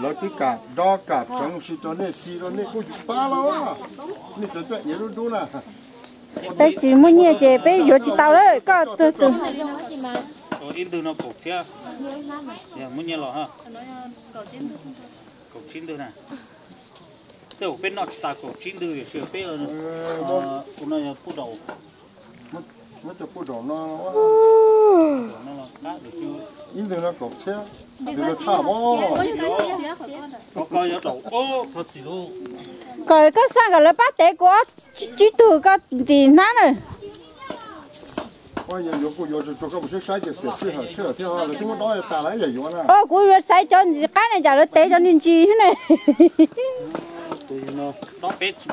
Lawv twb kam do kam tseev sis rau nej ci rau nej kuj yuav pab los, nej tseem tuaj iav dub dub na. Peb tsis muaj nyiaj ces peb yuav tsis tau lawm, koj twg twg. Ib ntwg no kaum txhiab, muab nyiaj los ha. Kaum tsib ntwg na. Tej zaum peb noj tsis tas kaum tsib ntwg tiam sis peb, ua no yog puj daum. Muab cov puj daum no, ib ntwg no kaum txhiab, ntwg no tshaj os. Koj xaj kom lawv pab tev kuv ob tsib tug koj ntim hnab na. Kuv yuav xaiv cov ntsis qab ne cas lawv tev cov ntsis xwb ne. Cov peb tshais,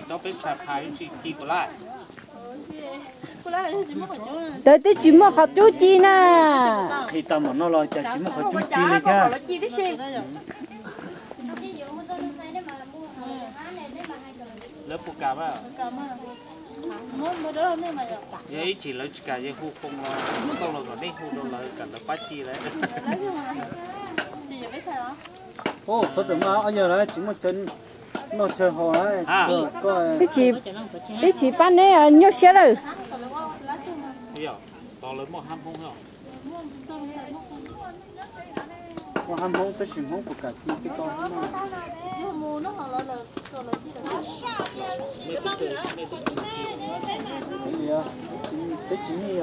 cov peb tshais pha tsis ci puas laij. Cov twb tsis muaj qhov cub ci na. Qhib tau mam noj los cas tsis muaj qhov cub ci li thiab. Lawv puas kam? Yog ib chim lawv tsis kam yog hu foo los, hu foo los kom nej hu rau lawv kom lawv pab ci lawm. Txhob rawm maj, ob yog lawv tsis muaj chaw noj chaw haus lawm. Ib chim pab neb nyuaj siab lawm. Tos lawv muaj hab Hmoob, muaj hab Hmoob tab sis Hmoob puas kam ci tej ko. Peb tsis muaj